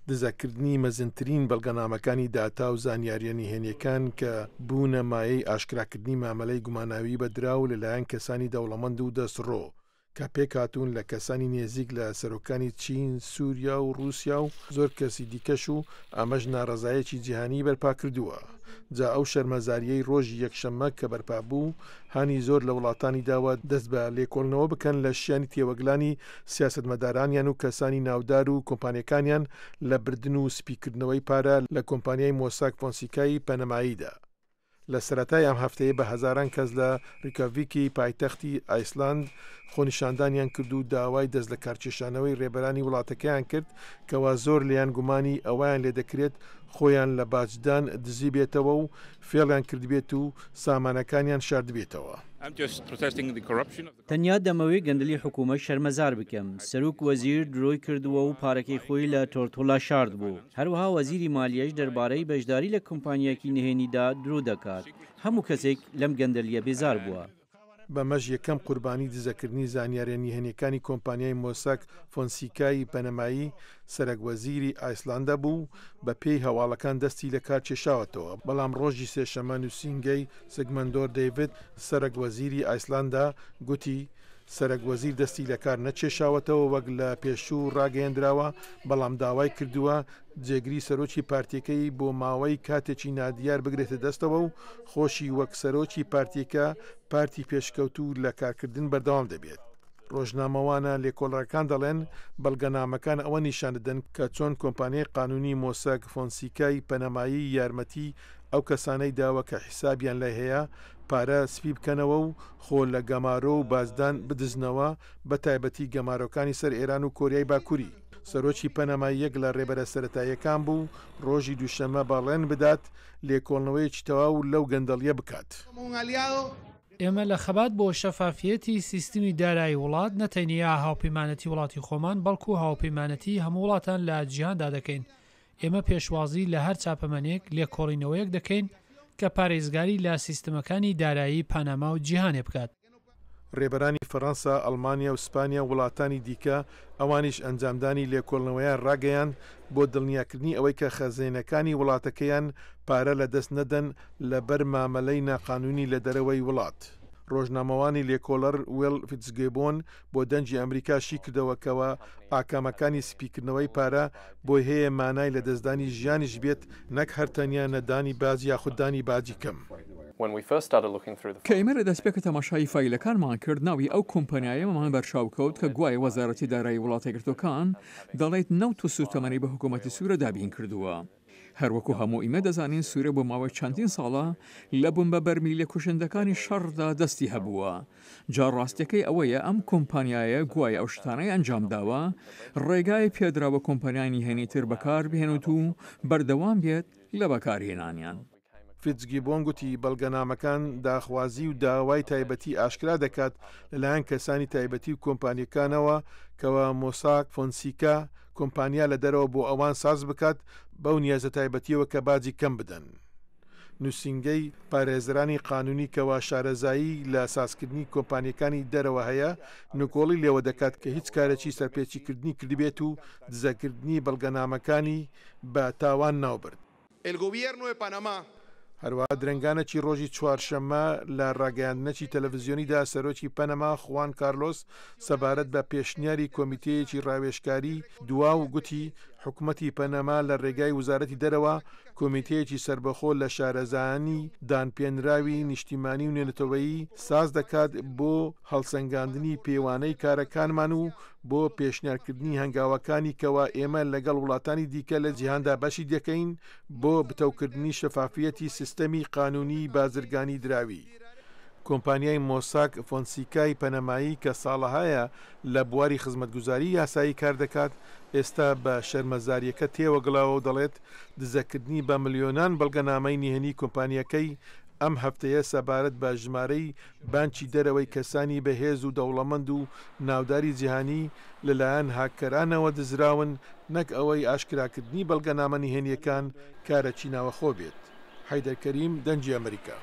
دزەکردنی مەزنترین بەڵگەنامەکانی داتا و زانیارییە نهێنییەکان کە بوونە مایەی ئاشکراکردنی مامەلەی گوماناویی بە دراو لەلایەن کەسانی دەوڵەمەند و دەستڕۆ کە پێکهاتوون لە کەسانی نێزیک لە سەرۆکانی چین، سوریا و ڕووسیا و زۆر کەسی دیکەش و ئەمەش ناڕەزایەکی جیهانیی بەرپاکردووە. جا ئەو شەرمەزارییەی ڕۆژی یەکشەممە کە بەرپابوو هانی زۆر لە وڵاتانی داوە دەست بە لێکۆڵنەوە بکەن لە شیانی تێوەگلانی سیاسەتمەدارانیان و کەسانی ناودار و کۆمپانیەکانیان لە بردن و سپیکردنەوەی پارە لە کۆمپانیای مۆساک فۆنسیکای پەنەماییدا. لە سەرەتای ئەم هەفتەیە بە هەزاران کەس لە ریکاڤیکی پایتەختی ئایسلاند خۆنیشاندانیان کرد و داوای دەستلەکارکێشانەوەی رێبەرانی وڵاتەکەیان کرد کەوا زۆر لێیان گومانی ئەوەیان لێدەکرێت خۆیان لە باجدان دزیبێتەوە و فێڵیان کردبێت و سامانەکانیان شاردبێتەوە. تەنیا دەمەوێ گەندەلی حکومەت شەرمەزار بکەم، سەرۆک وەزیر درۆی کردووە و پارەکەی خۆی لە تۆرتولا شاردبوو، هەروەها وەزیری مالیەش دەربارەی بەشداری لە کۆمپانیایەکی نهێنیدا درۆ دەکات، هەموو کەسێک لەم گەندەلیە بێزار بووە. بەمەش یەکەم قوربانی دزەکردنی زانیاریە نهێنیەکانی کۆمپانیای مۆساک فۆنسیکای پەنەمایی سەرەک وەزیری ئایسلاندا بوو، بە پێی هەواڵەکان دەستی لە کار کێشاوەتەوە، بەڵام ڕۆژی سێشەمە نوسینگەی سگمەندۆر دەیڤد سەرەک وەزیری ئایسلاندا گوتی، سەرەک وەزیر دەستی لە کار نەکێشاوەتەوە وەک لە پێشوو ڕاگەیەندراوە، بەڵام داوای کردووە جێگری سەرۆکی پارتیەکەی بۆ ماوەی کاتێکی نادیار بگرێتە دەستەوە و خۆشی وەک سەرۆکی پارتیەکە پارتی پێشکەوتوو لە کارکردن بەردەوام دەبێت. ڕۆژنامەوانە لێکۆڵەرەکان دەڵێن، بەڵگەنامەکان ئەوە نیشان دەدەن کە چۆن کۆمپانیای قانونی مۆساک فۆنسیکای پەنەمایی یارمەتی ئەو کەسانەی داوە کە حیسابیان لای هەیە پارە سپی بکەنەوە و خۆ لە گەمارۆ و باجدان بدزنەوە بە تایبەتی گەمارۆکانی سەر ئێران و کۆریای باکوری. سەرۆکی پەنەما یەک لە ڕێبەرە سەرەتاییەکان بوو ڕۆژی دووشەممە بەڵێن بدات لێکۆڵنەوەیەکی تەواو لەو گەندەڵییە بکات. ئێمە لە خەبات بۆ شەفافییەتی سیستمی دارایی وڵات نە تەنیا هاوپەیمانەتی وڵاتی خۆمان بەڵکوو هاوپەیمانەتی هەموو وڵاتان لە جیهاندا دەکەین. ئێمە پێشوازی لە هەر چاپەمەنیێک، لێکۆڵینەوەیەک دەکەین کە پارێزگاری لە سیستمەکانی دارایی پاناما و جیهانێ بکات. رێبەرانی فەرەنسا، ئەڵمانیا و سپانیا و وڵاتانی دیکە، ئەوانیش ئەنجامدانی لێکۆڵنەوەیان راگەیاند بۆ دڵنیاکردنی ئەوەی کە خەزێنەکانی وڵاتەکەیان پارە لەدەست نەدەن لەبەر مامەلەی ناقانونی لە دەرەوەی وڵات. رۆژنامەوانی لێکۆڵەر وێڵ فیتزگێبۆن بۆ دەنگی ئەمریکا شیکردەوە کەوا ئاکامەکانی سپیکردنەوەی پارە بۆی هەیە مانای لەدەستدانی ژیانیش بێت نەک هەر تەنیا نەدانی باج یاخود دانی باجی کەم. کە ئێمە لە دەستپێکە تەماشای فایلەکانمان کرد، ناوی ئەو کۆمپانیایەمان بەرچاو کەوت کە گوایە وەزارەتی دارایی وڵاتەیەکگرتووەکان دەڵێت نەوت و سووتەمەنی بە حکوومەتی سوورە دابین کردووە. هەروەکو هەموو ئیمە دەزانین سوورە بۆ ماوەی چەندین ساڵە لە بومبە بەرمیلە کوشندەکانی شەڕدا دەستی هەبووە. جا ڕاستیەکەی ئەوەیە ئەم کۆمپانیایە گوایە ئەو شتانەی ئەنجام داوە ڕێگای پێدراوە کۆمپانیای نهێنی تر بەکار بهێنێت و بەردەوام بێت لە بەکارهێنانیان. فیتزگیبۆن گوتی بەڵگەنامەکان داخوازی و داوای تایبەتی ئاشکرا دەکات لەلایەن کەسانی تایبەتی و کۆمپانیەکانەوە کەوا مۆساک فۆنسیکا کۆمپانیا لە دەرەوە بۆ ئەوان ساز بکات بەو نیازە تایبەتیەوە کە باجی کەم بدەن. نوسینگەی پارێزەرانی قانونی کەوا شارەزایی لە سازکردنی کۆمپانیەکانی دەرەوە هەیە نکۆڵی لێوە دەکات کە هیچ کارێکی سەرپێچیکردنی کردبێت و دزەکردنی بەڵگەنامەکانی بە تاوان ناوبرد. El gobierno de Panamá. هەروەها درەنگانەکی ڕۆژی چوارشەممە لە ڕاگەیاندنەکی تەلەڤزیۆنیدا سەرۆکی پەنەما خوان کارلۆس سەبارەت بە پێشنیاری کۆمیتەیەکی ڕاوێژکاری دوا و گوتی حکومەتی پەنەما لە ڕێگای وزارەتی دەرەوە کۆمیتەیەکی سەربەخۆ لە شارەزایانی دانپێنراوی نیشتیمانی و نێونەتەوەیی ساز دەکات بۆ هەڵسەنگاندنی پێوانەی کارەکانمان و بۆ پێشنیارکردنی هەنگاوەکانی کەوا ئێمە لەگەڵ وڵاتانی دیکە لە جیهاندا بەشی دەکەین بۆ بتەوکردنی شەفافیەتی سیستەمی قانونی بازرگانی دراوی. کۆمپانیای مۆساک فۆنسیکای پەنەمایی کە ساڵەهایە لە بواری خزمەتگوزاری یاسایی کار دەکات، ئێستا بە شەرمەزارییەکە تێوەگلاوە و دەڵێت، دزەکردنی بە ملیۆنان بەڵگەنامەی نهێنی کۆمپانیاکەی ئەم هەفتەیە سەبارەت بە ژمارەی بانکی دەرەوەی کەسانی بەهێز و دەوڵەمەند و ناوداری جیهانی لەلایەن هاککەرانەوە دزراون، نەک ئەوەی ئاشکراکردنی بەڵگەنامە نهێنییەکان کارەکی ناوەخۆ بێت. حەیدەر کەریم، دەنگی ئەمریکا.